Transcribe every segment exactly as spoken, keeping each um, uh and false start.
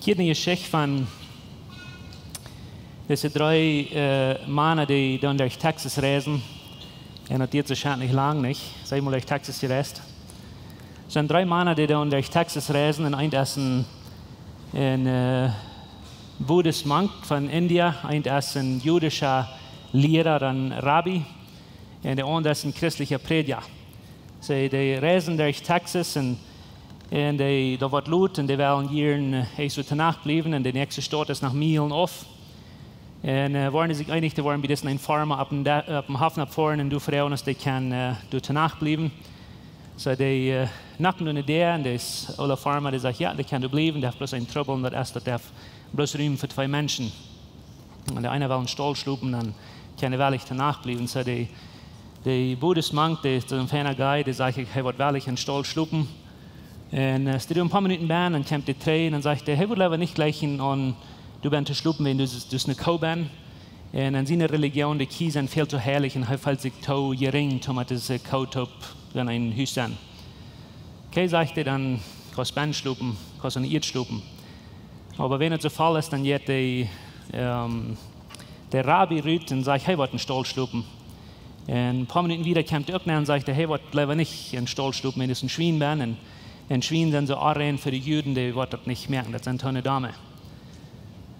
Jie kjennen de Jeschicht von dise dree, äh, Mana, dee dan derch Texas reisen. Un daut dieet soo schient nich lang, nich? Sent mol derch Texas jereist. Sent dree Mana, dee dan derch Texas reisen. Un eent es een, een, äh, Buddhist Munk von India. Eent es een jüdischa Liera, een Rabbi. Un de aundra es een christlicha Prädja. See, dee reisen derch Texas un, un dee, doa woat lot un dee wellen hia een, äh, eascht doa to Nacht bliewen un de näakjste Staut es noch Mielen auf. Un, äh, woaren dee sikj eenich, dee woaren bie disen een Farma opp een Da-, opp een Hoff nopp foaren un doa froagen, aus dee kjennen, äh, doa to Nacht bliewen. Soo, dee, äh, knocken aun de Däa un dis oola Farma, dee sajcht, jo, dee kjennen doa bliewen, dee haft bloos een Trubbel, un daut es, daut dee haft bloos Rum fa twee Menschen. Un de eena well em Staul schlopen, dan kaun hee wellich doa Nacht bliewen. Soo, dee, dee Buddhist Munk, dee es een feina Guy, dee sajcht, hee woat wellich em Staul schlopen. Un, äh, aus dee doa een poa Minuten bie, dan kjemt dee trigj un dan sajcht hee, hee wudd leewa nich jlikjen aun doa bennen to schlopen, wiels daut es, daut es eene Koo bennen. Un en siene Religion, de Kjieej sent väl too heilich un hee feelt sikj too jerinj, om met dise Koo toop en een Hus sennen. Okay, sajcht hee, dan kaust bennen schlopen, kaust aun de Ieed schlopen. Oba wan et soo voll es, dan jeit de, ähm, de Rabbi rut un sajcht, hee woat em Staul schlopen. Un een poa Minuten wieda kjemt hee uk nenn un sajcht, hee woat leewa nich em Staul schlopen, wiels daut es een Schwien bennen. Un, un Schwiena sent soo onrein fa de Juden, dee woaren daut nich moaken, daut sent hunne Dame.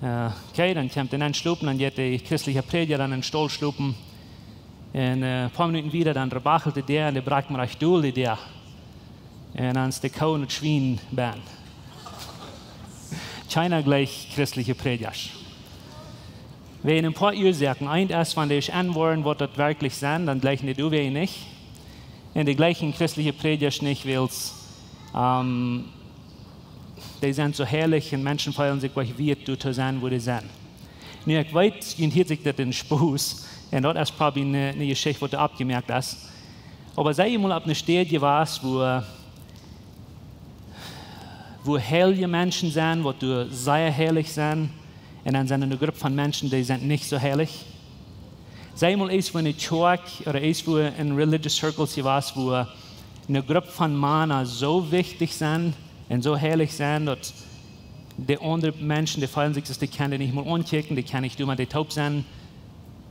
Äh, okay, dan kjemt hee nenn schlopen, dan jeit de christlicha Prädja dan em Staul schlopen. Un, äh, een poa Minuten wieda, dan rebachelt de Däa un dee brakjt mau rajcht dol de Däa. Un dan es de Koo un daut Schwien bennen. Kjeena jlikjt christliche Prädjasch. Wäajen een poa Uasoaken. Eent es, wan dee ieescht enwoaren, waut daut werkjlich sent, dan jlikjen dee doawäajen nich. Un dee jlikjen christliche Prädjasch nich, wiels, ähm, dee sent soo heilich un Menschen feelen sikj nich wieet doa to sennen, wua dee sent. Nu, ekj weet, junt hieet sikj daut een Spos, un daut es probably eene, eene Jeschicht, waut doa oppjemoakt es. Oba sie jie mol opp eene Städ jewast, wua, wua heilje Menschen sent, waut doa sea heilich sent, un dan sent doa eene Grupp von Menschen, dee sent nich soo heilich? Sie jie mol eascht wua enne Kjoakj ooda eascht wua en religious circles jewast, wua eene Grupp von Mana soo wichtich sent un soo heilich sent, daut de aundre Menschen, dee feelen sikj, daut dee kjennen dee nich mol aunkjikjen, dee kjennen nich doa met dee toop sennen?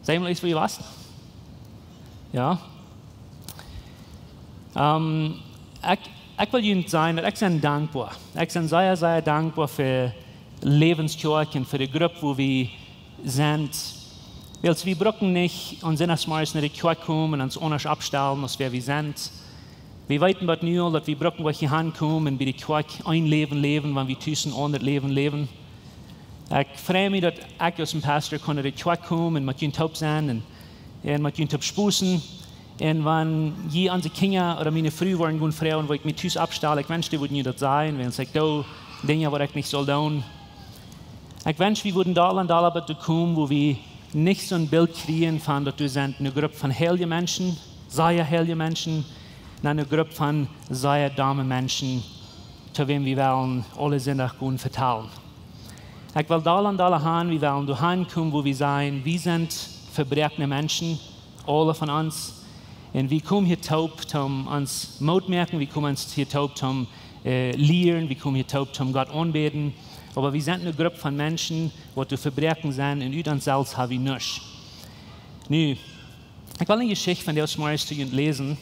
Sie jie mol eascht wua jewast? Jo. Ähm, ekj, ekj well junt sajen, daut ekj sie dankboa. Ekj sie sea, sea dankboa fa Läwens Kjoakj un fa de Grupp, wua wie sent. Wiels wie brucken nich aun Sindachsmorjes no de Kjoakj komen un ons aundasch oppstalen, aus wäa wie sent. Wie weeten waut nu aul, daut wie brucken waut hia aunkomen un bie de Kjoakj een Läwen läwen, wan wie tus een aundret Läwen läwen. Ekj frei mie, daut ekj aus een Pastor kaun no de Kjoakj komen un met junt toop sennen un, un met junt toop sposen. Un wan jie onse Kjinja ooda miene Fru woaren gonen froagen, woo ekj mie tus oppstal, ekj wensch, dee wudden junt daut sajen, wiels ekj doo Dinja, waut ekj nich saul doonen. Ekj wensch, wie wudden dolla un dolla bat doa komen, wua wie nich soon Bilt kjrieen von, daut doa sent eene Grupp von heilje Menschen, sea heilje Menschen, dan eene Grupp von sea domme Menschen, to wäm wie wellen aule Sindach gonen vetalen. Ekj well dolla un dolla han, wie wellen doa han komen, wua wie sajen, wie sent vebroakne Menschen, aule von ons. Un wie komen hia toop, om ons Moot moaken, wie komen ons hia toop, om, äh, lieren, wie komen hia toop, om Gott aunbäden. Oba wie sent eene Grupp von Menschen, waut doa vebroaken sent, un ut ons selfst ha wie nuscht. Nu, ekj well eene Jeschicht von dee Morjes to junt läsen,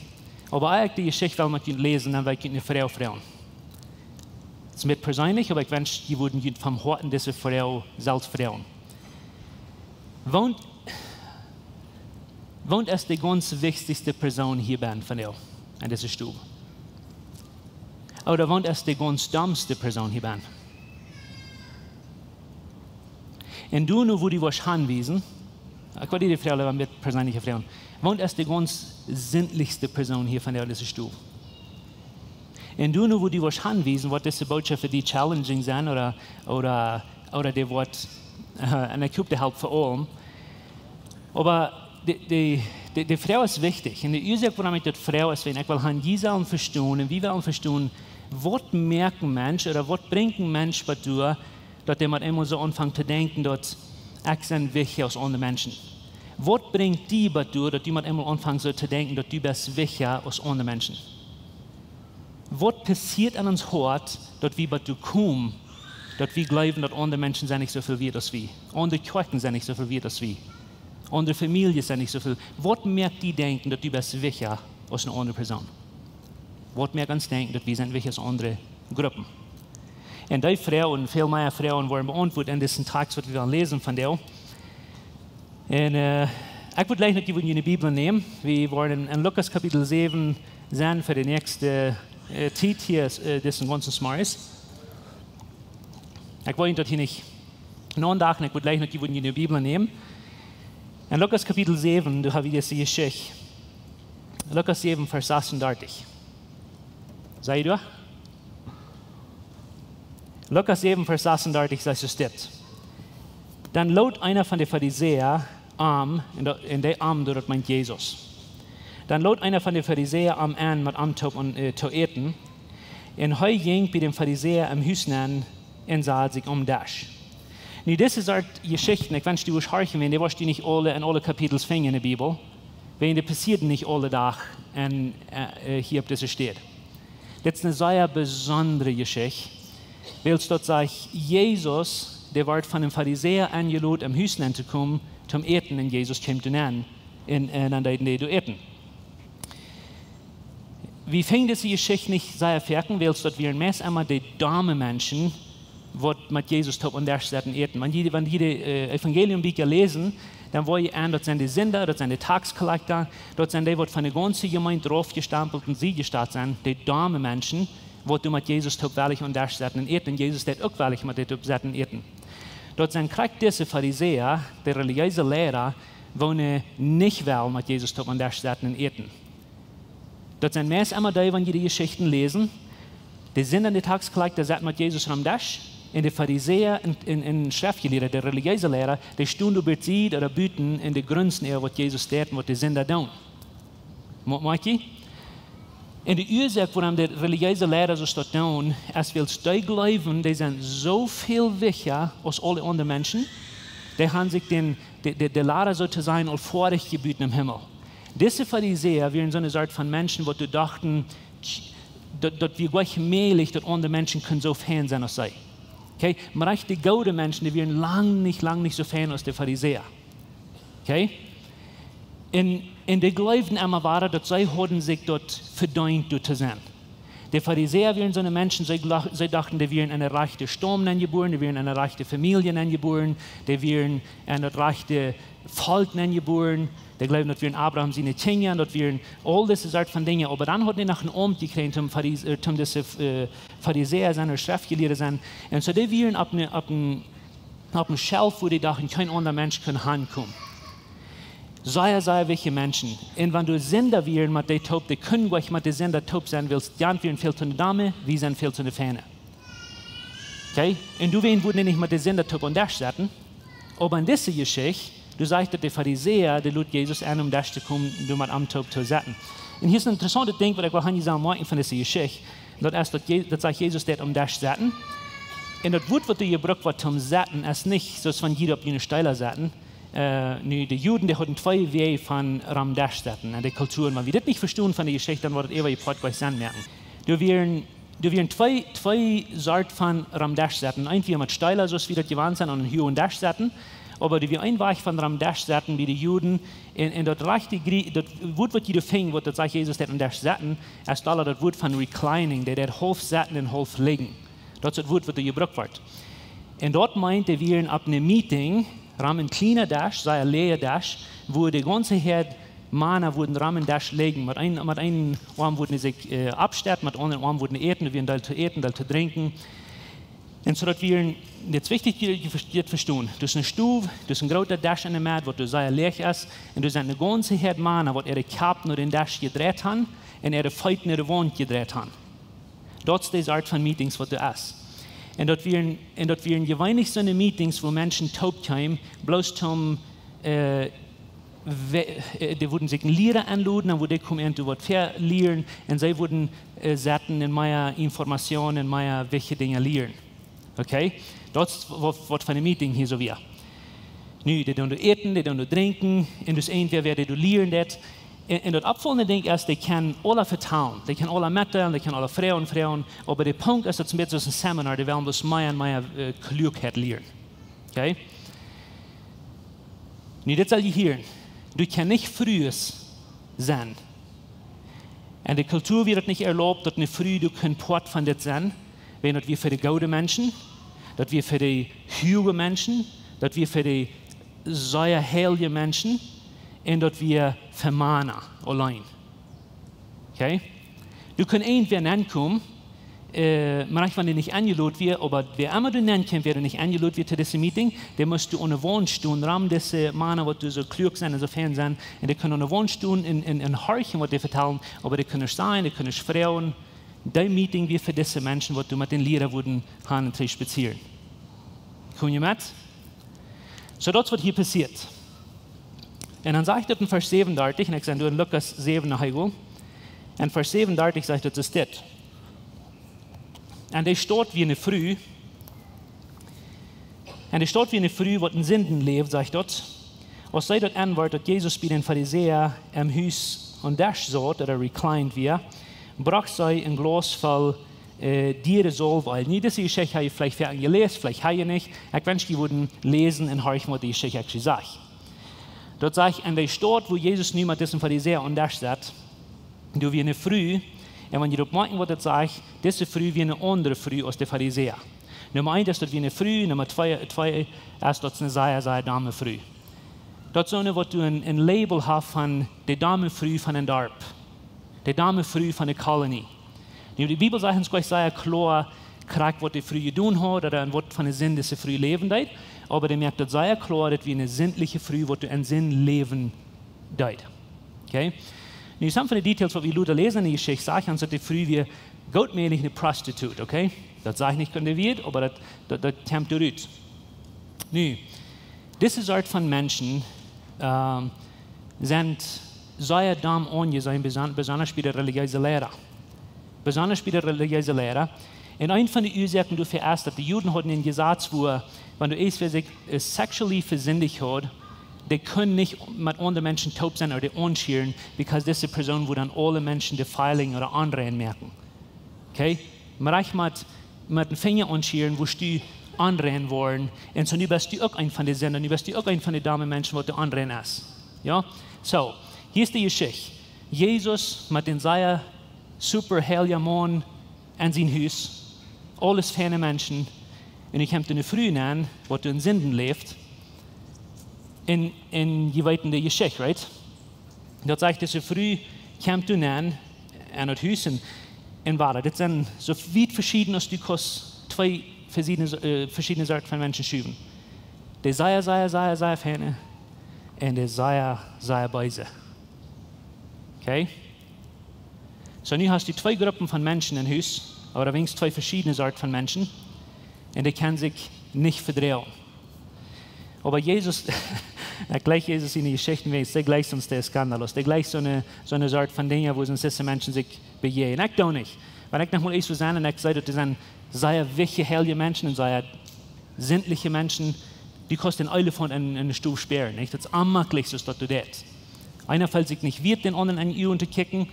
oba ea ekj dee Jeschicht well met junt läsen, dan well ekj junt eene Froag froagen. Daut es een bät perseenlich, oba ekj wensch, jie wudden junt von Hoaten dise Froag selfst froagen. Woont, woont es de gaunz wichtichste Persoon hia bennen von junt en dise Stow? Ooda woont es de gaunz dommste Persoon hia bennen? Un du nu, wua du woascht hanwiesen, ekj well die de Froag, een bät perseenlich froagen. Woont es de gaunz sindlichste Persoon hia von junt en dise Stow? Un du nu, wua du woascht hanwiesen, woat dise Bootschoft fa die challenging sennen, ooda, ooda, ooda dee woat, äh, un ekj hop, dee halpt fa aulem. Oba de, de, de, de Froag es wichtich. Un de Uasoak, wuarom ekj daut froag, es, wiels ekj well han, jie sellen vestonen, un wie wellen vestonen, waut moakt een Mensch, ooda waut brinjt een Mensch bat doa, daut hee met eemol soo aunfangt to denkjen, daut ekj sie wichtja aus aundre Menschen? Waut brinjt die bat doa, daut du met eemol aunfangst soo to denkjen, daut du best wichtja aus aundre Menschen? Waut passieet en ons Hoat, daut wie bat doa komen, Daut wie jleewen, daut aundre Menschen sent nich soo väl wieet aus wie. Aundre Kjoakjen sent nich soo väl wieet aus wie. Aundre Famieljes sent nich soo väl. Waut moakt die denkjen, daut du best wichtja aus eene aundre Persoon? Waut moakt ons denkjen, daut wie sent wichtja aus aundre Gruppen? Un dee Froag un väl mea Froagen woaren beauntwuat en disen Tekst, waut wie wellen läsen vondoag. Un, äh, ekj wudd jleichen, daut jie wudden june Bibel nämen. Wie woaren en, en Lukas Kapitel säwen sennen fa de näakjste, äh, Tiet hia, äh, disen gaunzen Zemorjes. Ekj well junt daut hia nich nodachen, ekj wudd jleichen, daut jie wudden june Bibel nämen. En Lukas Kapitel säwen, doa hab wie dise Jeschicht. Lukas säwen, Varsch sasuntachtig. Seid jie doa? Lukas säwen, Varsch sasuntachtig sajcht es dit: Dan lood eena von de Farisäa am, un daut, un dee am, daut meent Jesus. Dan lood eena von de Farisäa am en met am toop un, äh, to äten. Un hee jinkj bie dän Farisäa em Hus nenn un sad sikj aum Desch. Nu, dise Sort Jeschichten, ekj wensch, du wurscht horchen, wiels dee woascht du nich aule en aule Kapitels finjen en de Bibel. Wiels dee passieeden nich aule Dach en, äh, äh, hia opp dise Städ. Dit es eene sea besondre Jeschicht, wiels daut sajcht, Jesus, dee wort von dän Farisäa enjelot, em Hus nenn to komen, toom äten, un Jesus kjeem doa nenn, un, un dan deeden dee doa äten. Wie finjen dise Jeschicht nich sea foaken, wiels daut wieren meist emma de domme Menschen, waut met Jesus toop aum Desch sauten äten. Wan jie, wan jie de, äh, Evangeliumbieekja läsen, dan woa jie seenen, daut sent de Sinda, daut sent de Taxkollekta, daut sent dee, waut von de gaunze Jemeent raufjestampelt un sied jestalt sent, de domme Menschen, waut doa met Jesus toop wellich aum Desch sauten äten. Un Jesus deed uk wellich met dee toop sauten äten. Daut sent krakjt dise Farisäa, de relijeese Liera, waut nich wellen met Jesus toop aum Desch sauten äten. Daut sent meist emma dee, wan jie de Jeschichten läsen, de Sinda un de Taxkollekta sauten met Jesus aum Desch, un de Farisäa un, un, un Schreftjelieede, de relijeese Liera, dee stunden doa bie sied ooda buten un dee grunzten äwa, waut Jesus deed un waut de Sinda deeden. Mo-, moakj jie? Un de Uasoak, wuarom de relijeese Liera soo daut deeden, es wiels dee jleewen, dee sent soo väl wichtja aus aule aundre Menschen. Dee haben sikj dän, de, de, de Lada, soo to sajen, aul foadich jebut em Himmel. Dise Farisäa wieren soone Sort von Menschen, waut dochten, daut, daut wia nich mäajlich, daut aundre Menschen kunnen soo fein sennen aus see. Okay? Mau rajcht de goode Menschen, dee wieren lang nich, lang nich soo fein aus de Farisäa. Okay? Un, un dee jleewen emma wada, daut see hauden sikj daut vedeent, doa to sennen. De Farisäa wieren soone Menschen, see jla-, see dochten, dee wieren en de rajchte Staum nenjebuaren, dee wieren en de rajchte Famielje nenjebuaren, dee wieren en daut rajchte Volkj nenjebuaren, dee jleewen, daut wieren Abraham siene Kjinja, daut wieren aul dise Sort von Dinja. Oba dan hauden dee noch een Aumt jekjräajen, toom Faris-, äh, toom dise, äh, Farisäa sennen ooda Schreftjelieede sennen. Un soo, dee wieren opp eene, opp eene, opp eene Schelf, wua dee dochten, kjeen aundra Mensch kunn hankomen. Sea, sea wichtje Menschen. Un wan doa Sinda wieren met dee toop, dee kunnen nich met de Sinda toop sennen, wiels dee wieren väl to domm, wie sent väl to fein. Okay? Un doawäajen wudden dee nich met de Sinda toop aum Desch sauten. Oba en dise Jeschicht, doa sajcht daut, de Farisäa, dee lud Jesus en, aum Desch to komen, doa met am toop to sauten. Un hia es een interessauntet Dinkj, waut ekj well hia sajen, moakjen von dise Jeschicht. Daut es daut Je-, daut sajcht, Jesus deed aum Desch sauten. Un daut Wuat, waut doa jebrukt woat toom sauten, es nich soo aus wan jie opp june Stool sauten. Äh, nu, de Juden, dee hauden twee Wäaj von aum Desch sauten. En de Kulturen, wan wie dit nich vestonen von de Jeschicht, dan woat et äwa je Poat nich Senn moaken. Doa wieren, doa wieren twee, twee Sort von aum Desch sauten. Eent wia met Stool, soo aus wie daut jewant sent, aun een huagen Desch sauten. Oba doa wia een Wajch von aum Desch sauten bie de Juden. Un, un daut rajchte Grie-, daut Wuat, waut jie doa finjen, waut daut sajcht, Jesus deed aum Desch sauten, es dolla daut Wuat von reclining, dee deed haulf sauten un haulf lijen. Daut es daut Wuat, waut doa jebrukt woat. Un daut meent, dee wieren opp een Meeting, rom een kjliena Desch, sea läaja Desch, wua de gaunze Häad Mana wudden rom dän Desch lijen. Met een, met een Oarm wudden see sikj, äh, oppstellen, met dän aundren Oarm wudden see äten, doa wia een Deel to äten, Deel to drinkjen. Un soo daut wia, dit es wichtich, jie, jie ver-, jie vestonen. Daut es eene Stow, daut es een groota Desch en de Medd, waut doa sea läach es. Un doa sent eene gaunze Häad Mana, waut äare Kjap no dän Desch jedreit haben un äare Feet no de Waunt jedreit haben. Daut es dee Sort von Meetings, waut doa es. Un daut wieren, un daut wieren jeweenlich soone Meetings, wua Menschen toop kjeemen, bloos toom, äh, we-, äh, dee wudden sikj een Liera enloden, dan wudd dee komen un doa waut väalieren, un see wudden, äh, sauten un mea Information un mea wichtje Dinja lieren. Okay? Daut es waut, waut fa een Meeting hia soo wia. Nu, dee doonen doa äten, dee doonen doa drinkjen, un daut es eent, wäa, wäa dee doa lieren deed. Un, un daut oppfollende Dinkj es, dee kjennen aula vetalen, dee kjennen aula metdeelen, dee kjennen aula froagen, froagen, oba de Punkt es, daut es een bät soo aus een Seminar, dee wellen bloos mea un mea äh, Kluakheit lieren. Okay? Nu, dit saul jie hieren. Du kaust nich Frues sennen. En de Kultua wia daut nich erlaubt, daut eene Fru, du kunn Poat von dit sennen, wiels daut wia fa de goode Menschen, daut wia fa de huage Menschen, daut wia fa de sea heilje Menschen, un daut wia fa Mana auleen. Okay? Du kunst irjentwäa nenkomen, äh, mau wan dee nich enjelot wia, oba wäa emma du nenkjemst, wäa du nich enjelot wia to dise Meeting, dee must du aune Waunt stonen, rom dise Mana, waut du soo kluak sent un soo fein sent, un dee kunnen aune Waunt stonen un, un, un horchen, waut dee vetalen, oba dee kunnen nich sajen, dee kunnen nich froagen. Dee Meeting wia fa dise Menschen, waut du met dän Liera wudden gonen un trigj spazieren. Kom jie met? Soo, daut es waut hia passieet. Un dan sajcht daut en Varsch säwenundartich, un ekj sie doa en Lukas säwen noch eemol. En Varsch säwenundartich sajcht daut, es dit. En dee Staut wia eene Fru, en dee Staut wia eene Fru, waut en Sinden läwd, sajcht daut. Aus see daut enwort, daut Jesus bie dän Farisäa em Hus aum Desch saut, ooda reclined wia, brocht see een Glaus voll äh, diere Salweel. Nu, dise Jeschicht hab jie veleicht väl jeläsen, veleicht hab jie nich. Ekj wensch, jie wudden läsen un horchen, waut dee Jeschicht actually sajcht. Daut sajcht, en dee Staut, wua Jesus nu met disen Farisäa aum Desch saut, doa wia eene Fru, un wan jie doaropp moakjen, waut daut sajcht, dise Fru wia eene aundre Fru aus de Farisäa. Numma eent es, daut wia eene Fru, Numma twee, twee es, daut es eene sea, sea domme Fru. Daut es soone, waut du een, een Label hast von de domme Fru von een Darp. De domme Fru von de Kolonie. Nu, de Bibel sajcht ons nich sea kloa, krakjt waut de Fru jedonen haud, ooda en waut von eene Sind dise Fru läwen deed, oba dee moakt daut sea kloa, daut wia eene sindliche Fru, waut doa en Sind läwen deed. Okay? Nu, some von de Details, waut wie lota läsen en de Jeschicht, sajcht ons, daut dee Fru wia gootmäajlich eene Prostitute, okay? Daut sajcht nich kjeene Wieed, oba daut, daut, daut kjemt doa rut. Nu, dise Sort von Menschen, ähm, sent sea domm aunjeseenen, beson-, besonda bie de relijeese Liera. Besonda bie de relijeese Liera. Un eent von de Uasoaken doafäa es, daut de Juden hauden een Jesaz, wua, wan doa eent wäa sikj, äh, sexually vesindicht haud, dee kunn nich met aundre Menschen toop sennen ooda dee aunschieren, because dise Persoon wudd dan aule Menschen defiling ooda onrein moaken. Okay? Mau wan met, met dän Finja aunschieren, wurscht du onrein woaren. Un soo nu best du uk eent von de Sinda, nu best du uk eent von de domme Menschen, waut doa onrein es. Jo? Soo, hia es de Jeschicht. Jesus met dän sea super heiljen Maun en sien Hus. Aules feine Menschen. Un hia kjemt eene Fru nenn, waut doa en Sinden läft. Un, un jie weeten de Jeschicht, right? Daut sajcht, dise Fru kjemt doa nenn en daut Hus un, un wada. Dit sent soo wiet veschieden aus du kaust twee veschiedne, äh, veschiedne Sorten von Menschen schuwen. De sea, sea, sea, sea feine un de sea, sea beese. Okay? Soo, nu hast du twee Gruppen von Menschen em Hus, oba weens twee veschiedne Sorten von Menschen. Un dee kjennen sikj nich vedroagen. Oba Jesus, ekj jleich Jesus siene Jeschichten, wiels dee jleicht ons de Skandalos. Dee jleicht soone, soone Sort von Dinja, wua soone Menschen sikj bejäajnen. Ekj doo nich. Wan ekj noch mol eent soo sie un ekj see, daut doa sent sea wichtje, heilje Menschen un sea sindliche Menschen, dee kaust een Elefaunt en, en de Stow späaren, nich? Daut es onmaklich, soo aus daut doa deit. Eena feelt sikj nich wieet, dän aundren en de Uagen to kjikjen,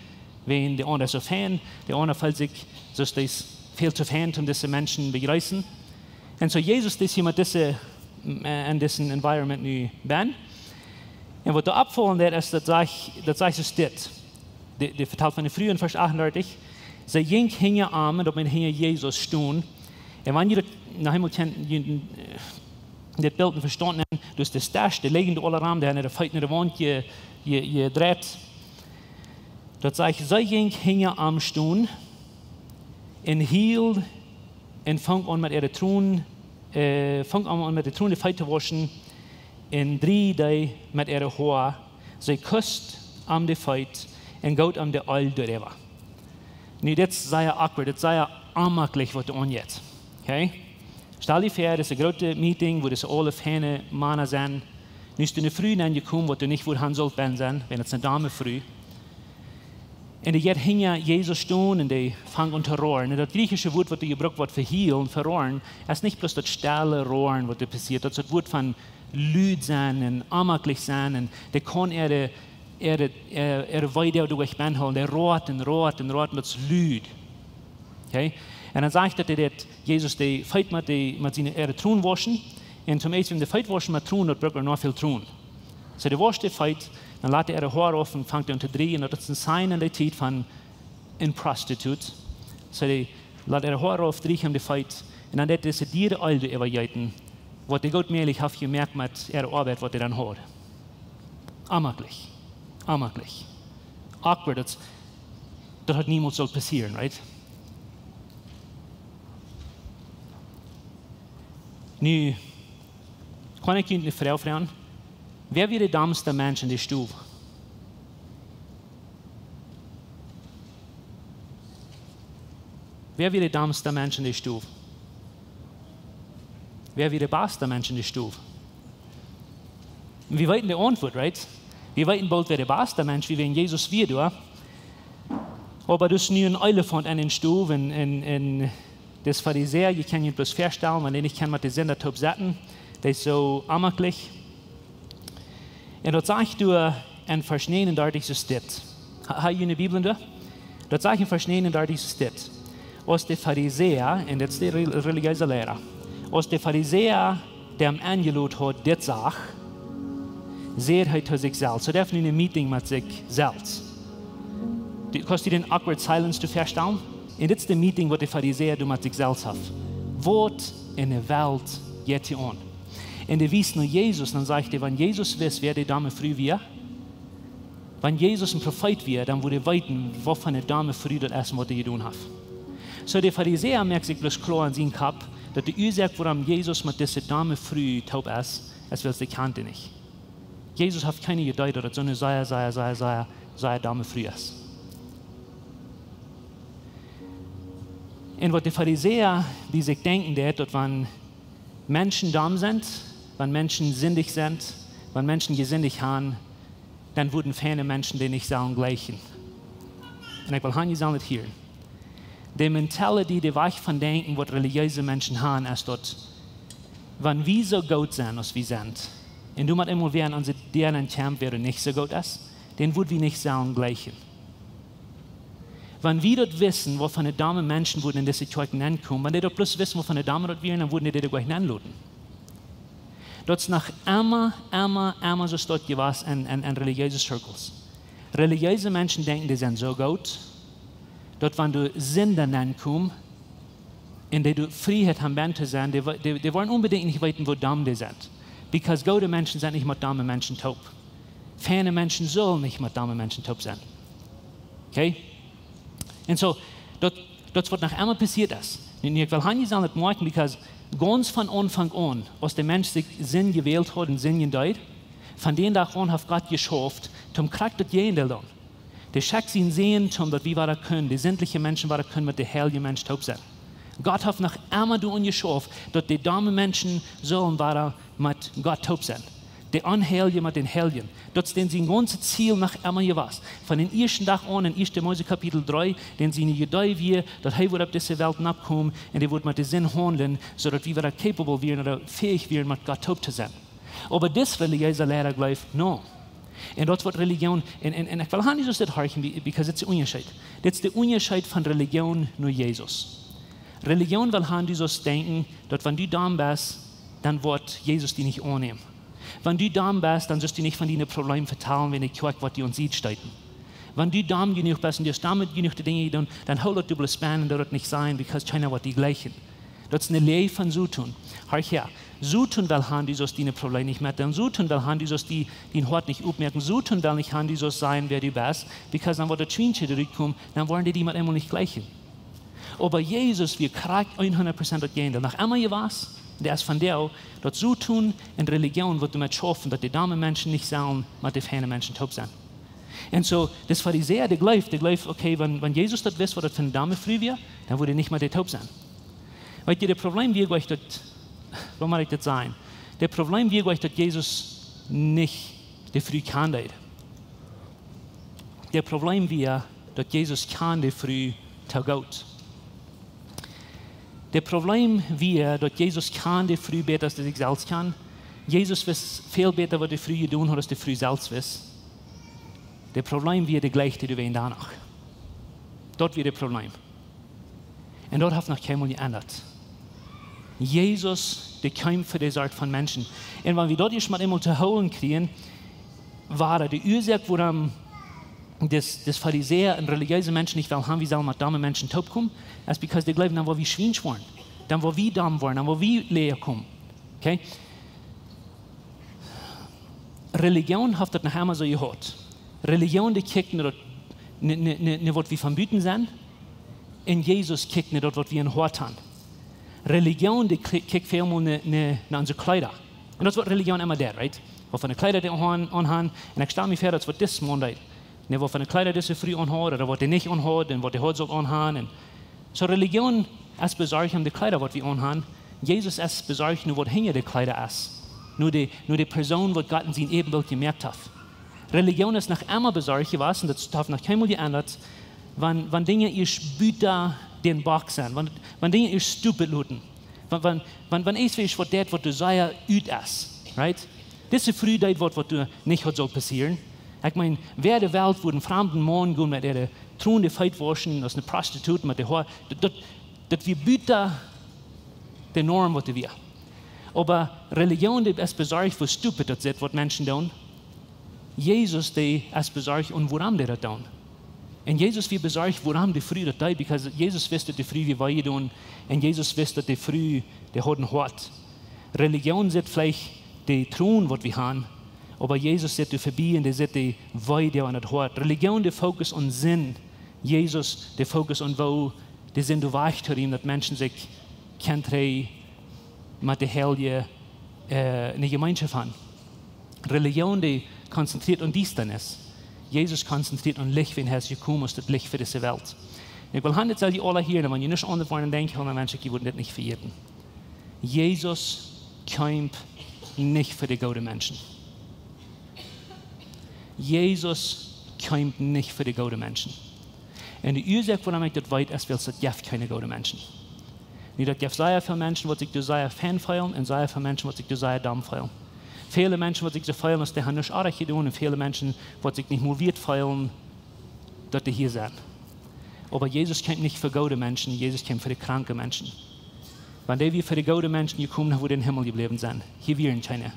wiels de aundra es soo fein, de aundra feelt sikj, soo aus dee es väl too fein, om dise Menschen to bejreessen. Un soo Jesus es hia met dise, äh, en disen environment nu benn. Un waut doa oppfaulen deed, es daut sajcht, daut sajcht soo dit. Dee, dee vetalt von de Fru en Varsch achtundartich. See jinkj hinja am, un daut meent hinja Jesus stonen. Un wan jie daut noch eemol kjennen, jie, äh, dit Bilt vestonen, daut es de Stasch, dee lijen doa aula rom, dee haben de Feet no de Waunt je-, je-, jedreit. Daut sajcht, see jinkj hinja am stonen un hield un funk aun met äare Tronen, äh, funk aun met de Tronen de Feet to wauschen un dreid dee met äare Hoa. See kust am de Feet un goot am de Eelj doaräwa. Nu, dit es sea awkward, dit es sea onmaklich, waut doa aunjeit. Okay? Stal die väa, dit es een grootet Meeting, wua dise aule feine Mana sent. Nu es doa eene Fru nenjekomen, waut doa nich wudd han sullt benn sennen, wiels daut es eene domme Fru. Un dee jeit hinja Jesus stonen un dee fangt aun to roaren. Un daut griechische Wuat, waut doa jebrukt woat fa hielen, fa roaren, es nich bloos daut stelle Roaren, waut doa passieet. Daut es daut Wuat von lud sennen un onmaklich sennen. Un dee kaun äare äare, äare, äare Weedoag doa wajch benhoolen. Dee roat un roat un roat un daut es lud. Okay? Un dan sajcht daut, dee deed Jesus de Feet met de, met siene, äare Tronen wauschen. Un toom ieescht, wan de Feet wauschen met Tronen, daut brukt noch väl Tronen. Soo, dee wauscht de Feet, dan lat dee äare Hoa auf un fangt aun to dreien. Daut es een Sign en de Tiet von een Prostitut. Soo, dee lat äare Hoa auf, dreid am de Feet. Un dan deed dee dise diere Eelj äwajeeten, waut dee goot mäajlich haft jemoakt met äare Oabeit, waut dee dan haud. Onmaklich. Onmaklich. Awkward, daut, daut haud niemols sult passieren, right? Nu, kaun ekj junt eene Froag froagen? Wäa wia de dommste Mensch en de Stow? Wäa wia de dommste Mensch en de Stow? Wäa wia de baste Mensch en de Stow? Wie weeten de Auntwuat, right? Wie weeten boolt, wäa de baste Mensch, wiels Jesus wia doa. Oba doa es nu een Elefaunt en de Stow un, un, un dis Farisäa, jie kjennen junt bloos väastalen, wan dee nich kjennen met de Sinda toop setten, dee es soo onmaklich. Un daut sajcht doa en Varsch näajenundartich soo dit. Ha, ha jie june Bibel doa? Daut sajcht en Varsch näajenundartich soo dit. Aus de Farisäa, un dit es de re-, relijeese Liera, aus de Farisäa dän aunjelot haud, dit sach, säd hee to sikj selfst. Soo, dee haud nu een Meeting met sikj selfst. Du, kaust du dän awkward silence doa väastalen? Un dit es de Meeting, waut de Farisäa doa met sikj selfst haft. Waut en de Welt jeit hia aun? Un dee wiest no Jesus, dan sajcht hee, wan Jesus wist, wäa de domme Fru wia, wan Jesus een Profeet wia, dan wudd hee weeten, waut fa eene domme Fru daut es, waut hee jedonen haft. Soo, de Farisäa moakt sikj bloos kloa en sienen Kopp, daut de Uasoak, wuarom Jesus met dise domme Fru toop es, es wiels dee kjant dee nich. Jesus haft kjeenmol jedocht, daut daut soo eene sea, sea, sea, sea, sea domme Fru es. Un waut de Farisäa bie sikj denkjen deed, daut wan Menschen domm sent, wan Menschen sindich sent, wan Menschen jesindicht han, dan wudden feine Menschen dee nich sellen jlikjen. Un ekj well han, jie sellen daut hieren. De mentality, de Wajch von denkjen, waut relijeese Menschen han, es daut, wan wie soo goot sent, aus wie sent, un doamet eemol wäa aun onse Däa nenn kjemt, wäa nich soo goot es, dän wudd wie nich sellen jlikjen. Wan wie daut wisten, waut fa eene domme Menschen wudden en dise Kjoakj nenkomen, wan dee daut bloos wisten, waut fa eene domme daut wieren, dan wudden dee dee doa jlikj nenloten. Daut es noch emma, emma, emma soo stoakj jewast en, en, en relijeese Circles. Relijeese Menschen denkjen, dee sent soo goot, daut wan doa Sinda nenkomen, un dee doa Frieheit han, benn to sennen, dee, dee, dee wellen onbedinjt nich weeten, woo domm dee sent. Because goode Menschen sent nich met domme Menschen toop. Feine Menschen sellen nich met domme Menschen toop sennen. Okay? Un soo, daut, daut es waut noch emma passieet es. Nu, nu, ekj well han, jie sellen daut moakjen, because gaunz von Aunfank aun, aus de Mensch sikj Sind jewält haud un Sind jedeed, von dän Dach aun haft Gott jeschauft, toom krakjt daut Jäajendeel doonen. Dee schekjt sienen Sän, toom daut wie wada kunnen, de sindliche Menschen wada kunnen met de heilje Mensch toop sennen. Gott haft noch emma doaraun jeschauft, daut de domme Menschen sellen wada met Gott toop sennen. De Onheilje met dän Heiljen. Daut es dän sien gaunzet Ziel noch emma jewast. Von dän ieeschten Dach aun, en ieeschte Mose Kapitel dree, dän sien Idee wia, daut hee wudd opp dise Welt noppkomen un hee wudd met de Sind haundlen, soo daut wie wada capable wieren ooda fäich wieren, met Gott toop to sennen. Oba dis relijeesa Liera jleeft, no. Un daut woat Relijoon, un, un, un ekj well han, jie sellen dit horchen, be-, because dit es de Unjascheet. Dit es de Unjascheet von Relijoon no Jesus. Relijoon well han, du sust denkjen, daut wan du domm best, dan woat Jesus die nich aunnämen. Wan du domm best, dan sust du nich von diene Probleme vetalen, wan de Kjoakj woat die aun de Sied stoten. Wan du domm jenuach best un du hast domm jenuach de Dinja jedonen, dan hool daut du bloos benn un doa daut nich sajen, because kjeena woat die jlikjen. Daut es eene Lia von Soton. Horch häa, Soton well han, du sust diene Probleme nich met, dan Soton well han, du sust die, dien Hoat nich opmoaken. Soton well nich han, du sust sajen, wäa du best, because dan woat daut Schwienche doa rutkomen, dan woaren dee die met eemol nich jlikjen. Oba Jesus wia krakjt hundat Prozent daut Jäajendeel. Noch emma jewast, dee es von dee, daut Soton un Relijoon woat doamet schaufen, daut de domme Menschen nich sellen met de feine Menschen toop sennen. Un soo, dis Farisäa, dee jleeft, dee jleeft, okay, wan, wan Jesus daut wist, waut daut fa eene domme Fru wia, dan wudd hee nich met dee toop sennen. Weet jie, daut Problem wia jlikj daut, woo mott ekj daut sajen? Daut Problem wia jlikj daut Jesus nich de Fru kjanen deed. Daut Problem wia, daut Jesus kjand de Fru too goot. Daut Problem wia, daut Jesus kjand de Fru bäta aus hee sikj selfst kjand. Jesus wist väl bäta, waut de Fru jedonen haud, aus de Fru selfst wist. De Problem wia de gleiche, dee wia doa noch. Daut wia de Problem. Un daut haft noch kjeenmol jeendat. Jesus, dee kjeem fa dee Sort von Menschen. Un wan wie daut ieescht mol eemol to hoolen kjrieen, wia de Uasoak, wuarom dis, dis Farisäa un relijeese Menschen nich wellen haben, wie sellen met domme Menschen toopkomen, es because dee jleewen, dan woa wie Schwien woaren. Dan woa wie domm woaren, dan woa wie läajes komen. Okay? Religion haft daut noch emma soo jehaut. Religion, dee kjikjt no daut, no, no, no, no waut wie von buten sent. Un Jesus kjikjt no daut, waut wie em Hoat haben. Religion, dee kjik-, kjikjt väl mol no, no, no onse Kjleeda. Un daut es waut Religion emma deit, right? Waut fa Kjleeda dee aun, aun haben. Un ekj stal mie väa, daut es waut dis Maun deit. No waut fa Kjleeda dise Fru aunhaud, ooda waut dee nich aunhaud, un waut dee haud sull aunhaben. Un soo Religion es besorcht om de Kjleeda, waut wie aunhaben. Jesus es besorcht no waut hinja de Kjleeda es. No de, no de Persoon, waut Gott en sien Äbenbilt jemoakt haft. Religion es noch emma besorcht jewast, un daut haft noch kjeenmol jeendat, wan, wan Dinja ieescht buta dän Box sent, wan, wan Dinja ieescht stupid luden. Wan, wan, wan, wan eent es waut deit, waut doa sea ut es, right? Dise Fru deit waut, waut doa nich haud sullt passieren. Ekj meen, wäa de Welt wudd een framden Maun gonen met äare Tronen de Feet wauschen, aus eene Prostitut met de Hoa, daut, daut, daut wia buta de Norm, waut doa wia. Oba Religion, dee es besorcht, woo stupid daut es, waut Menschen doonen. Jesus, dee es besorcht, un wuarom dee daut doonen. Un Jesus wia besorcht, wuarom de Fru daut deed, because Jesus wist, daut de Fru wia wee jedonen. Un Jesus wist, daut de Fru, dee haud een Hoat. Religion sitt veleicht de Tronen, waut wie haben, oba Jesus sitt doa verbie un dee sitt de Wee, dee aun daut Hoat. Religion, dee focust aun Sind. Jesus, dee focust aun, woo de Sind doa wajch to riemen, daut Menschen sikj kjennen trigj met de Heilje, äh, eene Jemeenschoft haben. Religion, dee konzentrieet aun Diestanis. Jesus konzentrieet aun Licht, wiels hee es jekomen aus daut Licht fa dise Welt. Un ekj well han, daut sell jie aula hieren, un wan jie nich aundasch woaren denkjen, dan wensch ekj, jie wudden dit nich vejäten. Jesus kjeem nich fa de goode Menschen. Jesus kjeem nich fa de goode Menschen. Un de Uasoak, wuarom ekj daut weet, es, wiels daut jeft kjeene goode Menschen. Nu, daut jeft sea väl Menschen, waut sikj doa sea fein feelen, un sea väl Menschen, waut sikj doa sea domm feelen. Väle Menschen, waut sikj soo feelen, aus dee haben nuscht oajch jedonen, un väle Menschen, waut sikj nich mol wieet feelen, daut dee hia sent. Oba Jesus kjeem nich fa goode Menschen, Jesus kjeem fa de kranke Menschen. Wan dee wia fa de goode Menschen jekomen, dan wudd hee em Himmel jebläwen sennen. Hia wieren kjeene.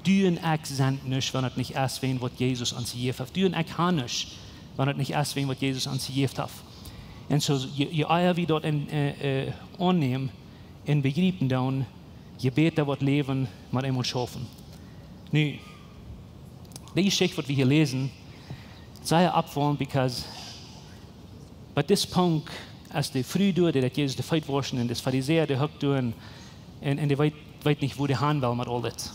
Du un ekj sent nuscht, wan daut nich es wäajen waut Jesus ons jejäft haft. Du un ekj haben nuscht, wan daut nich es wäajen waut Jesus ons jejäft haft. Un soo, je, je ea wie daut en, äh, äh, aunnämen un bejriepen, dan je bäta woat Läwen met eemol schaufen. Nu, de Jeschicht, waut wie hia läsen, sea oppfaulen, because bie dis Punkt, aus de Fru doa, dee daut Jesus de Feet wauschen, un de Farisäa, dee hockt doa un, un, un dee weet, weet nich, woo dee han well met aul dit.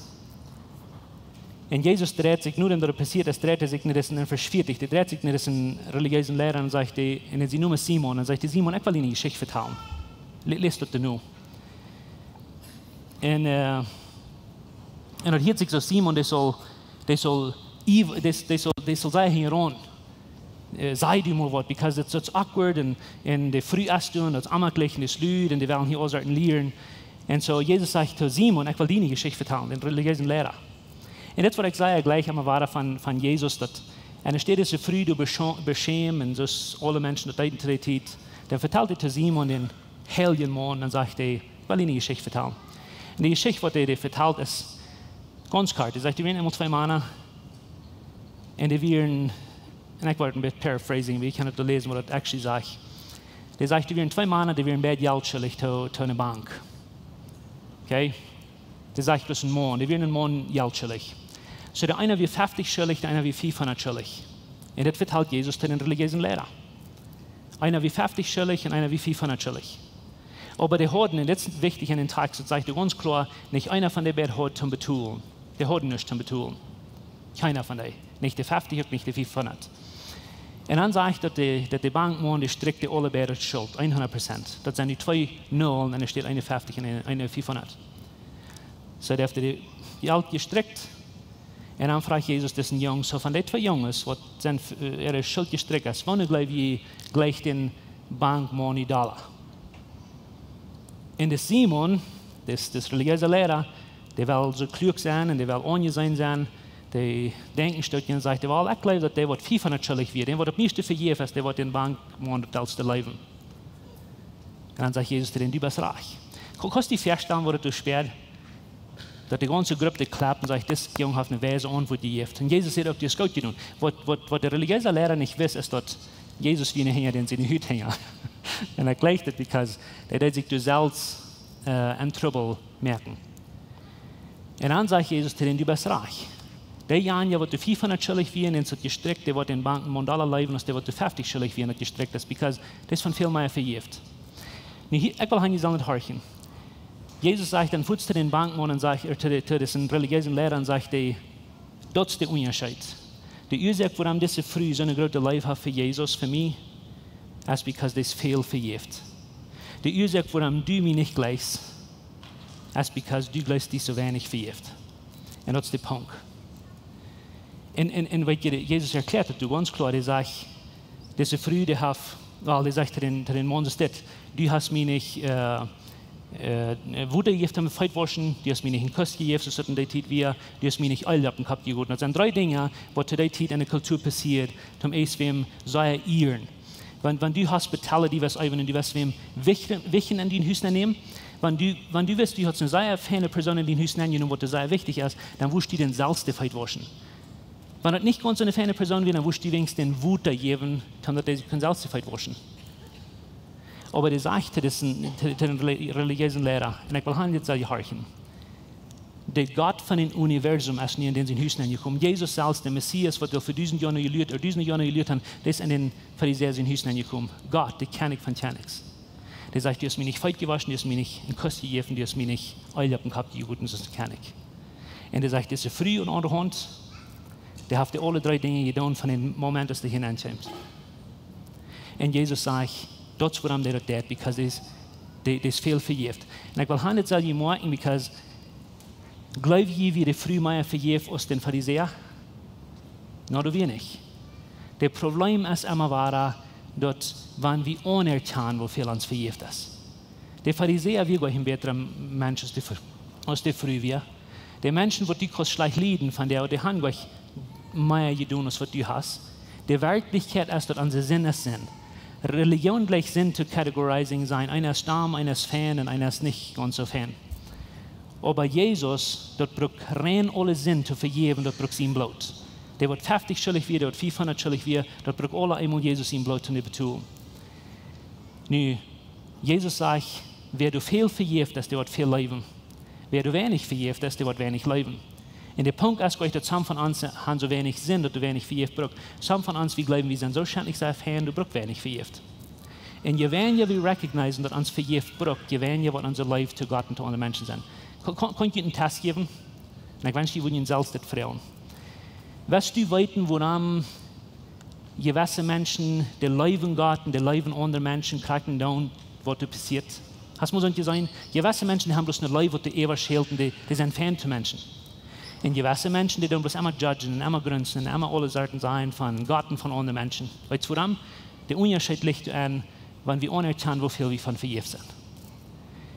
Un Jesus dreit sikj, nu daut daut passieet es, dreit hee sikj no disen, en Varsch vieetich, dee dreit sikj no disen relijeesen Liera un sajcht, dee, un sien Nomen es Simon, un sajcht dee: "Simon, ekj well die eene Jeschicht vetalen." Lä-, läs daut nu. Un, äh, un daut hieet sikj soo, Simon, dee saul, dee saul, dee, dee saul, dee saul sajen: "Hia aun, äh, saj du mol waut, because it's, it's awkward, un, un de Fru es doa, un daut es onjemakjlich, un dee es lud, un dee wellen hia aul Sachen lieren." Un soo, Jesus sajcht to Simon: "Ekj well die eene Jeschicht vetalen, dän relijeesen Liera." Un dit es waut ekj säd, jlikj emma wada von, von Jesus, daut, un enne Städ dise Fru doa beschä-, beschämen, un soo aus aule Menschen daut deeden to dee Tiet, dan vetalt hee to Simon, dän heiljen Maun, dan sajcht hee: "Ekj well die eene Jeschicht vetalen." Un de Jeschicht, waut hee, hee vetalt, es gaunz kort. Hee sajcht, doa wieren eemol twee Mana, un dee wieren, un ekj woa een bät paraphrasing, oba jie kjennen daut läsen, waut daut actually sajcht. Hee sajcht, doa wieren twee Mana, dee wieren beid Jelt schuldich to, to eene Bank. Okay? Hee sajcht, daut es een Maun, dee wieren een Maun Jelt schuldich. Soo, de eena wia feftich schuldich, de eena wia fiefhundat schuldich. Un dit vetalt Jesus to dän relijeesen Liera. Eena wia feftich schuldich un eena wia fiefhundat schuldich. Oba dee hauden, un dit es wichtich en dän Tekst, daut sajcht doa gaunz kloa, nich eena von dee beid haud toom betolen. Dee hauden nuscht toom betolen. Kjeena von dee. Nich de feftich, uk nich de fiefhundat. Un dan sajcht daut de, daut de Bankmaun, dee strikjt dee aule beid de Schult, hundat Prozent. Daut sent nu twee Nullen, un doa steit eena feftich un eena, eena fiefhundat. Soo, dee haft de Jelt jestrikjt. Un dan fruach Jesus disen Jung, soo: "Von dee twee Junges, waut sent, äh, äare Schult jestrikjt es, woone jleew jie jlikjt dän Bankmaun nu dolla?" Un de Simon, dis, dis relijeesa Liera, dee well soo kluak sennen un dee well aunjeseenen sennen, dee denkjen stoot un sajcht: Well, ekj jleew, daut dee waut fiefhundat schuldich wia, dän waut opp mie vejäft es, dee waut dän Bankmaun daut selfst leewen. Un dan sajcht Jesus to dän: Du best rajcht. Kaust die väastalen, waut daut doa späat? Daut de gaunze Grupp dee klappt un sajcht: Dis Jung haft eene weise Auntwuat jejäft. Un Jesus sajcht uk: Du hast goot jedonen. Waut, waut, waut de relijeese Liera nich wist, es daut Jesus wia een Henja, dän siene Hut henja. Un hee jleicht daut, because dee deed sikj doa selfst, äh, enn Trubbel moaken. Un dan sajcht Jesus to dän: Du best rajcht. Deejanje, waut doa fiefhundat schuldich wia, un es daut jestrikjt, dee waut dän Bankmaun dolla leewen aus dee waut doa feftich schuldich wia, daut jestrikjt es, because dee es von väl mea vejäft. Nu, hia, ekj well hia nich aun daut horchen. Jesus sajcht dan fuaz to dän Bankmaun un sajcht, äh, to de, to disen relijeesen Liera un sajcht hee: Daut es de Unjascheet. De Uasoak, wuarom dise Fru soone groote Leew haft fa Jesus, fa mie, es because dee es väl vejäft. De Uasoak, wuarom du mie nich jleichst, es because du jleichst, dee es soo weinich vejäft. Un daut es de Punkt. Un, un, un weet jie, Jesus erkjläat daut doa gaunz kloa. Hee sajcht, dise Fru, dee haft, well, hee sajcht to dän, to dän Maun, sajcht hee: Du hast mie nich, äh, äh, Wota jejäft toom Feet wauschen, du hast mie nich een Kuss jejäft, soo aus daut enne Tiet wia, du hast mie nich Eelj opp dän Kopp jegoten. Daut sent dree Dinja, waut to dee Tiet enne Kultua passieed, toom eent wäm sea ieren. Wan, wan du hospitality west eewen un du west wäm wichtich, wichtich enn dien Hus nämen, wan du, wan du west, du hast eene sea feine Persoon enn dien Hus nenjenomen, waut die sea wichtich es, dan wurscht du dän selfst de Feet wauschen. Wan daut nich gaunz soone feine Persoon wia, dan wurscht du weens dän Wota jäwen, toom daut dee kunn selfst de Feet wauschen. Oba dee sajcht to disen, to, to dän reli-, relijeesen Liera, un ekj well hia nich soo horchen. De Gott von dän Universum es nu enn dän sien Hus nenjekomen. Jesus selfst, de Messias, waut dee fa dusent Joa jeluat, ooda dusende Joa jeluat haud, dee es enn dän Farisäa sien Hus nenjekomen. Gott, de Kjennich von Kjennichs. Dee sajcht: Du hast mie nich Feet jewoschen, du hast mie nich een Kuss jejäft, du hast mie nich Eelj opp dän Kopp jegoten, soo aus een Kjennich. Un dee sajcht: Dise Fru aun de aundre Haunt, dee haft dee aule dree Dinja jedonen von dän Moment, aus dee hia aunjeeem. Un Jesus sajcht, daut es wuarom dee daut deit, because dee es, dee, dee es väl vejäft. Un ekj well hia nich soo moaken, because jleew jie, wia de Fru mea vejäft aus dän Farisäa? No, daut wia nich. De Problem es emma wada, daut wan wie aunerkjanen, woo väl ons vejäft es. De Farisäa wia goanich een bätra Mensch aus de Fr-, aus de Fru wia. De Menschen, waut du kaust schlajcht lieden, von dee, dee han goanich mea jedonen aus waut du hast. De Werkjlichkjeit es, daut onse Sind es Sind. Relijoon jleicht Sind to categorizing sennen. Eena es domm, eena es fein un eena es nich gaunz soo fein. Oba Jesus, daut brukt rein aule Sind to vejäwen, daut brukt sien Bloot. Dee waut feftich schuldich wia, dee waut fiefhundat schuldich wia, daut brukt aula eemol Jesus sien Bloot toom betolen. Nu, Jesus sajcht: Wäa doa väl vejäft, es dee waut väl leewen. Wäa doa weinich vejäft, es dee waut weinich leewen. Un de Punkt es goanich, daut some von ons han soo weinich Sind, daut doa weinich vejäft brukt. Some von ons, wie jleewen, wie sent soo schentlich sea fein, doa brukt weinich vejäft. Un je weinja wie recognizen, daut ons vejäft brukt, je weinja woat onse Leew to Gott un to aundre Menschen sennen. Kaun, kaun, kaun ekj junt een Test jäwen? Un ekj wensch, jie wudden junt selfst dit froagen. West du weeten, wuarom jewesse Menschen, dee leewen Gott un dee leewen aundre Menschen, kjrieen dan, waut doa passieet? Hast mol soont jeseenen? Jewesse Menschen, dee han bloos eene Leew, waut doa äwaschält, un dee, dee sent fein to Menschen. Un jewesse Menschen, dee doonen bloos emma judgen un emma grunzen un emma aule Sorten sajen von Gott un von aundre Menschen. Weetst wuarom? De Unjascheet licht doarenn, wan wie aunerkjanen, woo väl wie von vejäft sent.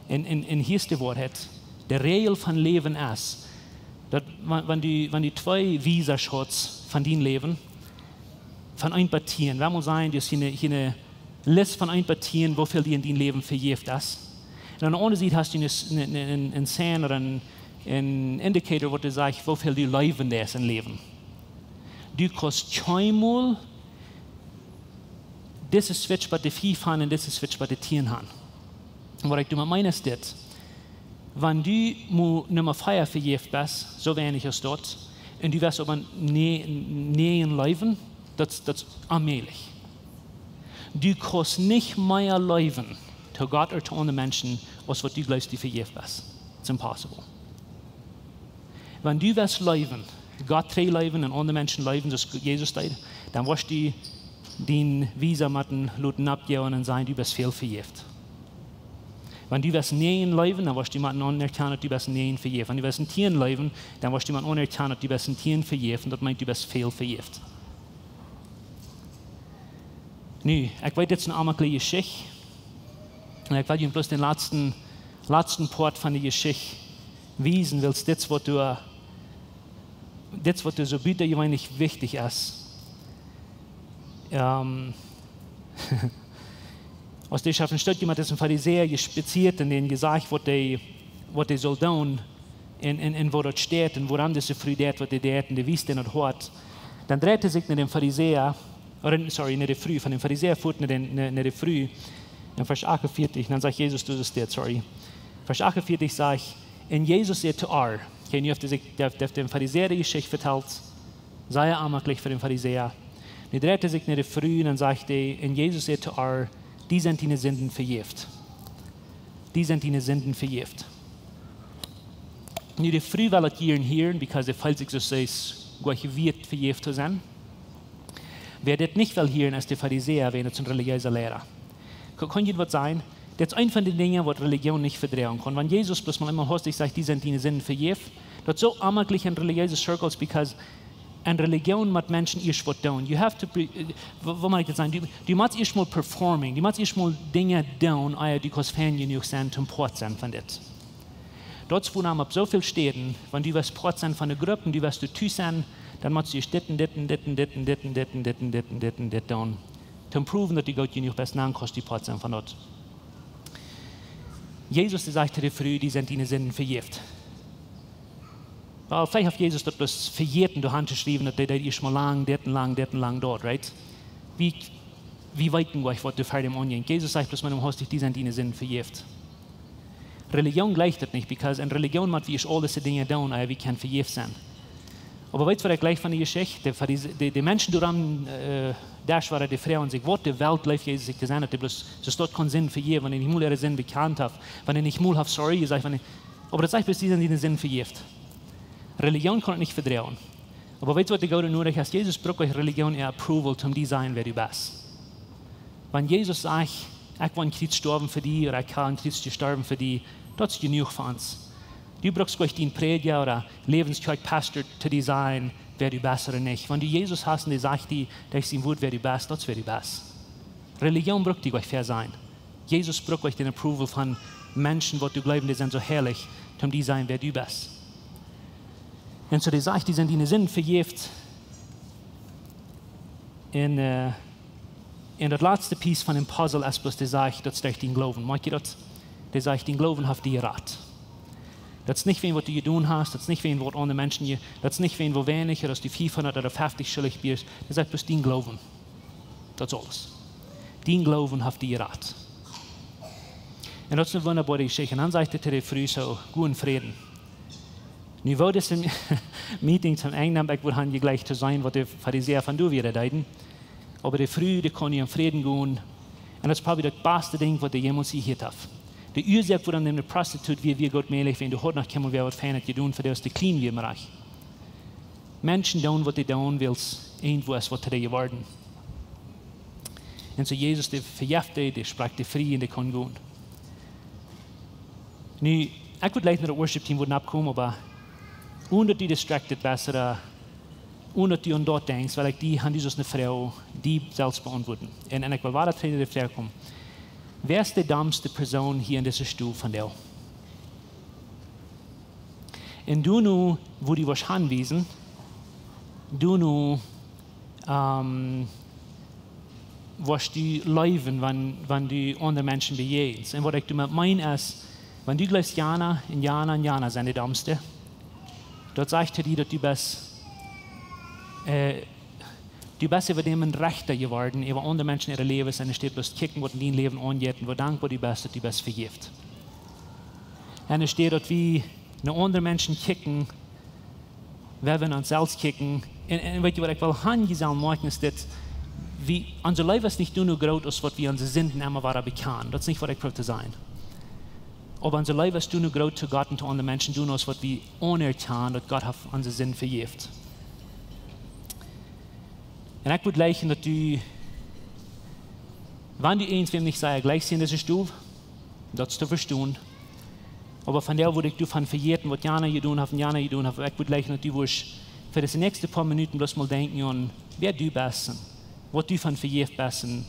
Un, un, un hia es de Woarheit. De Räajel von Läwen es, daut wan, wan du, wan du twee Visa-Shots von dien Läwen, von eent bat tieen, wie mol sajen, du hast eene, eene List von eent bat tieen, woo väl die enn dien Läwen vejäft es. Un aun de aundre Sied hast du eene, eene, eene, eene Sign ooda een, een Indicator, waut die sajcht, woo väl du leewen deist em Läwen. Du kaust kjeenmol dise Switch bat de fief han un dise Switch bat de tieen han. Un waut ekj doamet meen es dit: Wan du mau Numma vea vejäft best, soo weinich aus daut, un du west oba näajen, näajen leewen, daut, daut es onmäajlich. Du kaust nich mea leewen to Gott ooda to aundre Menschen, aus waut du jleefst, du vejäft best. It's impossible. Wan du west leewen, Gott tru leewen un aundre Menschen leewen, soo aus Jesus deed, dan woascht du dien Visa motten loten oppgonen un sajen, du best väl vejäft. Wan du west näajen leewen, dan woascht du motten aunerkjanen, daut du best näajen vejäft. Wan du west een tieen leewen, dan woascht du motten aunerkjanen, daut du best een tieen vejäft, un daut meent, du best väl vejäft. Nu, ekj weet, dit es eene aunjeklieede Jeschicht. Un ekj well junt bloos dän latsten, latsten Poat von de Jeschicht wiesen, wiels dit es waut doa Dit es waut doa soo butajeweenlich wichtich es. Ähm, aus dee schaft een Stoot jemaunt es een Farisäa, jespazieet un dän jesajcht, waut dee, waut dee sull doonen, un, un, un woo daut steit un wuarom dise Fru deit, waut dee deit, un dee wiest dän daut Hoat. Dan dreit hee sikj no dän Farisäa, ooda, sorry, no de Fru, von dän Farisäa fuat no dän, no, no de Fru. En Varsch achtunveertich, dan sajcht Jesus, daut es dit, sorry. Varsch achtunveertich sajcht: "Un Jesus säd to ar." Okay, nu haft hee sikj, dee haft, dee haft dän Farisäa de Jeschicht vetalt, sea aunmoaklich fa dän Farisäa. Nu dreit hee sikj no de Fru un dan sajcht hee: "Un Jesus säd to ar: Die sent diene Sinden vejäft. Die sent diene Sinden vejäft." Nu, de Fru well daut jieren hieren, because see feelt sikj soo, see es goa wieet vejäft to sennen. Wäa dit nich well hieren, es de Farisäa, wäajen daut es een relijeesa Liera. Ka-, kaun jie waut sajen? Daut es eent von de Dinja, waut Relijoon nich vedroagen kaun. Wan Jesus bloos mol eemol hastich sajcht: "Die sent diene Sinden vejäft", daut es soo aunmoaklich en relijeese circles, because en Relijoon mott Menschen ieescht waut doonen. You have to, pre-, äh, woo, woo mott ekj daut sajen? Du, du motst ieescht mol performing, du motst ieescht mol Dinja doonen, ea du kaust fein jenuach sennen, toom Poat sennen von dit. Daut es wuarom opp soo väl Städen, wan du west Poat sennen von de Grupp un du west doa tus sennen, dan motst du ieescht dit un dit un dit un dit un dit un dit un dit un dit un dit un dit un dit doonen, toom proven, daut du goot jenuach best, dan kaust du Poat sennen von daut. Jesus, dee sajcht to de Fru: "Die sent diene Sinden vejäft." Well, veleicht haft Jesus daut bloos vejäten, doa auntoschriewen, daut dee, dee ieescht mol lang dit un lang dit un lang daut, right? Wie, wie weeten nich, waut doa ver däm aunjinkj. Jesus sajcht bloos mau hastich: "Die sent diene Sinden vejäft." Relijoon jleicht daut nich, because en Relijoon mott wie ieescht aul dise Dinja doonen, ea wie kjennen vejäft sennen. Oba weetst, waut ekj jleich von de Jeschicht? De, de, de Menschen doa aum, äh, Desch wieren, dee fruagen sikj, waut de Welt jleeft Jesus sikj to sennen, daut hee bloos, see daut kaun Sind vejäwen, wan hee nich mol äare Sind bekjant haft, wan hee nich mol haft sorry jesajcht, wan hee, oba daut sajcht bloos: "Die sent diene Sinden vejäft." Relijoon kaun daut nich vedroagen. Oba weetst, waut de Gooda noodich es? Jesus brukt nich Relijoon äa approval, toom die sajen, wäa du best. Wan Jesus sajcht: "Ekj woa aum Kjriez stoawen fa die", ooda: "Ekj hab aum Kjriez jestorwen fa die", daut es jenuach fa ons. Du brukst nich dien Prädja ooda Läwens Kjoakj Pastor to die sajen, wäa du best ooda nich. Wan du Jesus hast un dee sajcht die derch sien Wuat, wäa du best, daut es, wäa du best. Relijoon brukt die nich väasajen. Jesus brukt nich dän approval von Menschen, waut du jleefst, dee sent soo heilich, toom die sajen, wäa du best. Un soo dee sajcht: "Die sent diene Sinden vejäft." Un, äh, un daut latste Piece von dän Puzzle es bloos, dee sajcht, daut es derch dän Gloowen. Moakj jie daut? Dee sajcht: "Dien Gloowen haft die jerat." Daut es nich wäajen waut du jedonen hast, daut es nich wäajen waut aundre Menschen je-, daut es nich wäajen woo weinich, daut du fiefhundat ooda feftich schuldich best. Dee sajcht bloos: "Dien Gloowen." Daut es aules. "Dien Gloowen haft die jerat." Un daut es eene wundaboare Jeschicht. Un dan sajcht hee to de Fru soo: "Go en Fräd." Nu, woo dit Meeting toom Enj nemt, ekj wudd han jejlikjt to seenen, waut de Farisäa von doa wieren deeden. Oba de Fru, dee kaun nu en Fräd gonen. Un daut es probably daut baste Dinkj, waut dee jemols jehieet haft. De Uasoak, wuarom dee eene Prostitut wia, wia goot mäajlich, wiels dee haud noch kjeenmol wäa waut Feinet jedonen, fa dee aus de kjlien wia, em Rikj. Menschen doonen, waut dee doonen, wiels irjentwua es waut to dee jeworden. Un soo Jesus, dee vejeft dee, dee sprakjt dee frie un dee kaun gonen. Nu, ekj wudd jlikj no daut Worship Team wudden oppkomen, oba onen daut du distracted best, ooda onen daut du aun daut denkjst, well ekj die, han du soo eene Froag, die selfst beauntwuaden. Un, un ekj well wada trigj no de Froag komen: Wäa es de domste Persoon hia en dise Stow vondoag? Un du nu, woo du woascht hanwiesen, du nu, ähm, woascht du leewen, wan, wan du aundre Menschen bejäajenst. Un waut ekj doamet meen es, wan du jleefst, jana un jana un jana sent de domste, daut sajcht to die, daut du best, äh, du best äwa däm een Rechta jeworden, äwa aundre Menschen äare Läwes, un enne Städ bloos kjikjen, waut en dien Läwen aunjeit un woo dankboa du best, daut du best vejäft. Un enne Städ, daut wie no aundre Menschen kjikjen, well wie no ons selfst kjikjen. Un, un weetst du, waut ekj well han, jie sellen moakjen, es dit: Wie, onse Leew es nich doano groot, aus waut wie onse Sinden emma wada bekjanen. Daut es nich, waut ekj proow to sajen. Oba onse Leew es doano groot to Gott un to aundre Menschen, doano aus waut wie aunerkjanen, daut Gott haft onse Sind vejäft. Un ekj wudd jleichen, daut du, wan du irjentwäm nich sea jlikjst hia en dise Stow, daut es to vestonen. Oba vondoag wudd ekj doavon vejäten, waut jana jedonen haft un jana jedonen haft. Ekj wudd jleichen, daut du wurscht fa dise näakjste poa Minuten bloos mol denkjen aun, wäa du best un waut du von vejäft best un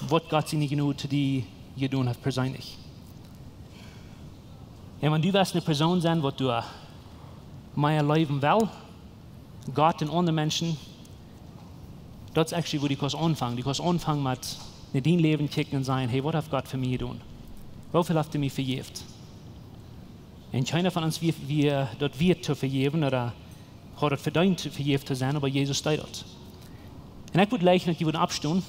waut Gott siene Jnod to die jedonen haft perseenlich. Un wan du west eene Persoon sennen, waut du mea leewen west, Gott un aundre Menschen, daut es actually wua du kaust aunfangen. Du kaust aunfangen met no dien Läwen kjikjen un sajen: "Hey, waut haft Gott fa mie jedonen? Woo väl haft hee mie vejäft?" Un kjeena von ons wia, wia daut wieet to vejäwen ooda haud daut vedeent vejäft to sennen, oba Jesus deed daut. Un ekj wudd jleichen daut jie wudden oppstonen.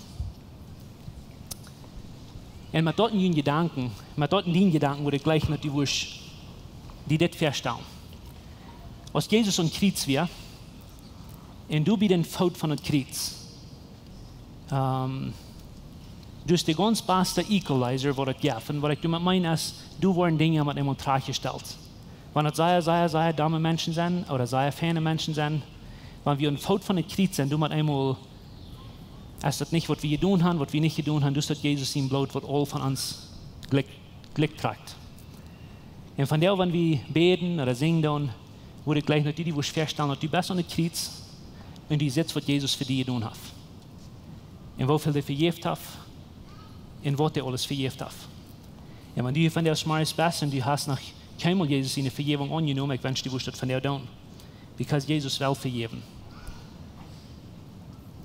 Un met daut en dien Jedanken, met daut en dien Jedanken wudd ekj jleichen daut du wurscht die dit väastalen. Aus Jesus aum Kjriez wia, un du bie dän Foot von daut Kjriez, ähm, du best de gaunz baste Equalizer waut et jeft. Un waut ekj doamet meen es, du woascht Dinja met eemol trajchtjestalt. Wan et sea, sea, sea domme Menschen sent, ooda sea feine Menschen sent, wan wie aum Foot von daut Kjriez sent, doamet eemol, es daut nich waut wie jedonen haben, waut wie nich jedonen haben, du best daut Jesus sien Bloot waut aul von ons jlikj, jlikj trakjt. Un vondoag, wan wie bäden ooda sinjen doonen, wudd ekj jleichen daut du die wurscht väastalen daut du best aum Kjriez un du sitst waut Jesus fa die jedonen haft. Un woo väl hee vejäft haft. Un waut hee aules vejäft haft. Un wan du hia vondoag zemorjes best un du hast noch kjeenmol Jesus siene Vejäwunk aunjenomen, ekj wensch du wurscht daut vondoag doonen. Because Jesus well vejäwen.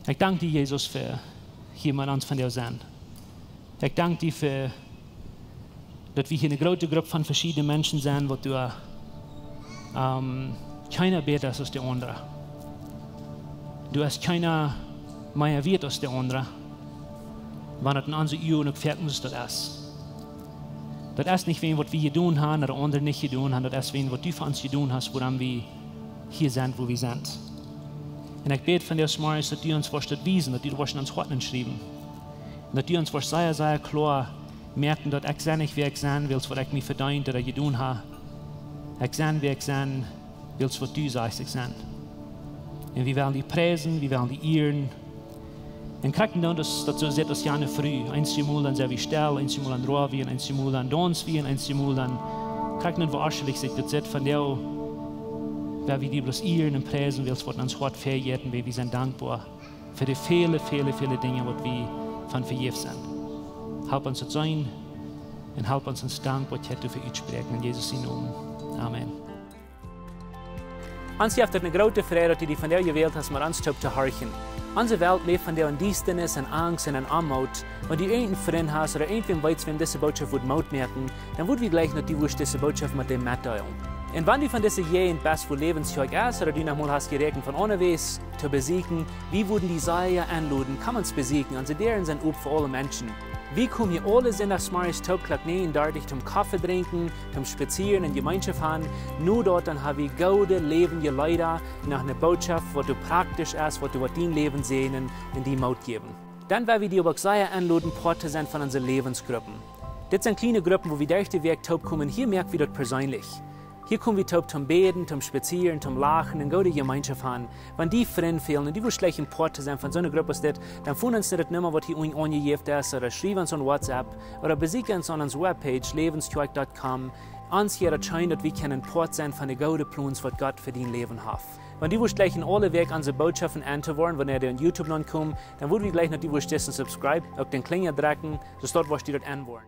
Ekj dank die, Jesus, fa hia met ons vondoag sennen. Ekj dank die fa daut wie hia eene groote Grupp von veschiedne Menschen sent, waut du, ähm, kjeena bäta es aus de aundre. Du hast kjeena mea wieet aus de aundre, wan et en onse Uagen uk foaken soo es. Daut es nich wäajen waut wie jedonen haben ooda aundre nich jedonen haben, daut es wäajen waut du fa ons jedonen hast, wuarom wie hia sent, wua wie sent. Un ekj bäd vondoag zemorjes daut du ons woascht daut wiesen, daut du daut woascht en ons Hoat schriewen. Un daut du ons woascht sea, sea kloa moaken daut ekj sie nich wäa ekj sie, wiels waut ekj mie vedeent ooda jedonen hab. Ekj sie wäa ekj sie, wiels waut du sajchst ekj sie. Un wie wellen die priesen, wie wellen die ieren. Un krakjt dan, daut, daut soo sitt aus jane Fru. Eenjemol dan sent wie stell, eenjemol dan roa wie, un eenjemol dan daunz wie, un eenjemol dan, krakjt dan, woo aschlich sikj daut sitt vondoag, wua wie die bloos ieren un priesen, wiels waut en ons Hoat väajeit, un wua wie sent dankboa fa de väle, väle, väle Dinja waut wie von vejäft sent. Help ons daut seenen un help ons ons Dankboakjeit doafäa utspräakjen en Jesus sienen Nomen. Amen. Ons jeft et eene groote Freid daut du die vondoag jewält hast met ons toop to horchen. Onse Welt läft vondoag en Diestanis, en Angst un en Oamoot. Wan du irjent een Frint hast ooda irjentwäm weetst, wäm dise Bootschoft wudd Moot moaken, dan wudd wie jleichen daut du wurscht dise Bootschoft met dän metdeelen. Un wan du von dise Jäajent best, wua Läwens Kjoakj es, ooda du noch mol hast jeräakjent von aundawäajes to besieekjen, wie wudden die sea enloden, komm ons besieekjen. Onse Däaren sent op fa aule Menschen. Wie komen hia aule Sindachsmorjes toop Klock näajen dartich toom Koffe drinkjen, toom spazieren un Jemeenschoft haben. No daut dan hab wie goode läwendje Leeda, noch eene Bootschoft waut doa praktisch es, waut doa woat dien Läwen säajnen un die Moot jäwen. Dan well wie die oba uk sea enloden, Poat to sennen von onse Läwensgruppen. Dit sent kjliene Gruppen, wua wie derch de Wäakj toop komen. Hia moak wie daut perseenlich. Hia kom wie toop toom bäden, toom spazieren, toom lachen un goode Jemeenschoft haben. Wan die Frind fälen un du wurscht jleichen Poat to sennen von soone Grupp aus dit, dan foon ons no daut Numma waut hia unjen aunjejäft es, ooda schriew ons aun WhatsApp, ooda besieekj ons aun onse Webpage, läwenskjoakj dot com. Ons wudd daut scheen daut wie kjennen Poat sennen von de goode Plons waut Gott fa dien Läwen haft. Wan du wurscht jleichen aule Wäakj onse Bootschoften enn to woaren, wanea dee aun YouTube nopp komen, dan wudd wie jleichen daut du wurscht disen subscribe, uk dän Kjlinja drekjen, soo daut wurscht du daut enn woaren.